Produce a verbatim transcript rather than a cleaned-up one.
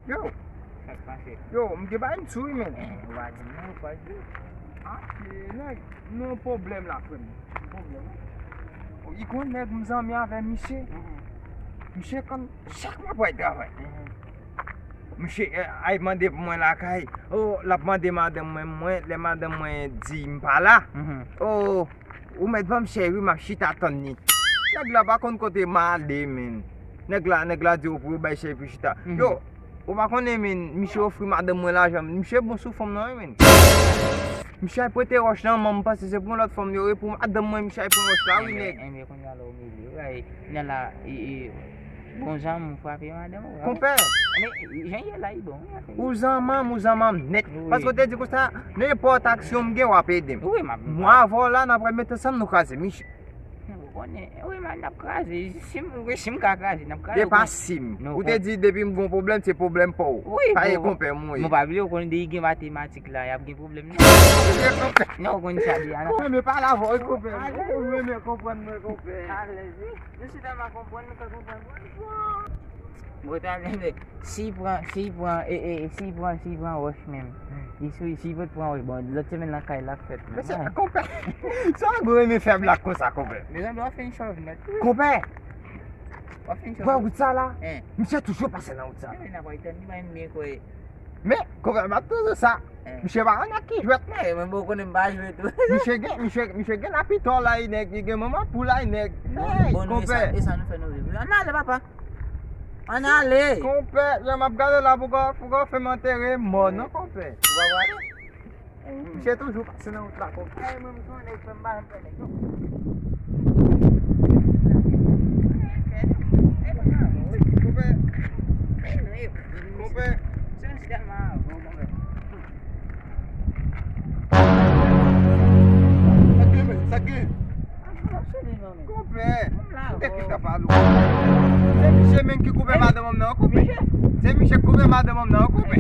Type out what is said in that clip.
Yo, sa k pase? Yo, m gen bagay m sou wi, men. Eh, ou pa di m non, ou pa di. Ah, nèg, nou yon pwoblèm la, frè m. Yon pwoblèm. Ou konn nèg m zanmi avè misye. Mhm. Misye konn chak mwa pou al travay. Mhm. Misye, eh, ay mande pou mwen lakay. Oh, l ap mande madanm mwen, mwen, lè madanm mwen di m pa la. Mhm. Oh, ou mèt ban m chèri, m ap chita tann li. Nèg la pa konn kote m ale, men. Nèg la, nèg la di w pou yo bay chèri pou chita. Mhm. Yo, ou pa konnen, men, misye ofri madanm mwen lajan. Misye bon sou fanm nan, wi, men. Misye al prete wòch nan, men m panse se pou yon lòt fanm yo, e pou madanm mwen, misye al pran wòch la, wi, nèg. Enben, enben, kounye a la, ou mele, wi, kounye a la, e, e, bon zanmi, ou frape madanm ou, wi. Konpè. Men, jan ye la, li bon, wi. Ou zanmi m, ou zanmi m nèt. Wi. Paske w te di konsa, nenpòt aksyon m gen, w ap ede m. Wi, m ap. Mwen avè w la, n ap mete ansanm, nou kraze misye. Ou konnen, wi, man, n ap kraze. Si m, si m ka kraze, n ap kraze. E pa si m. Ou te di depi m gon pwoblèm, se pwoblèm pa w. Wi, pa e konpè m, wi. Mwen pa bliye, ou konnen depi gen matematik la, y ap gen pwoblèm, non. Non, ou konn sa deja, non. Konpè, men pale avè w, konpè. Ou renmen konprann mwen, konpè. Alèz, wi. Nou si tèlman konprann, nou ka konprann mwen. Bon, ta vle, si l pran, si l pran, e, e, si l pran, si l pran wòch menm. Li sou, si l pot pran wòch, bon, lòt semèn nan kay la fèt. Men se, konpè, sa w gwo renmen fè blag konsa, konpè. Mezanmi, w ap fin chòv nèt. Konpè, w ap fin chòv. Wè wout sa la? Misye toujou pase nan wout sa. N ap wè tan li, mwen, mwen kwè. Men, konpè, m ap toujou sa. Misye pa konn ak ki jwèt, non. Eh, mwen bon konnen m pa jwe tou. Misye gen, misye, misye gen lapitò la, nèg, li gen manman pou la, nèg. Hey, bon, nou, e sa, konpè. E sa nou fè nou viv. Ann ale, papa. Ann ale. Konpè, lè m ap gade la, pou gò, pou gò fè m antere mò, non, konpè. Ou pa prale? Misye toujou pase nan wout la, konpè. Ay, mwen, m son nèg, fè m pa janm fè nèg, non. Konpè. Konpè. Se yon ti dèlman avan, konpè. Sa k gen, men? Sa k gen? Konpè, ou te ki ta pale. Se misye menm ki koupe madanm nan, konpè. Se misye ki koupe madanm nan, konpè.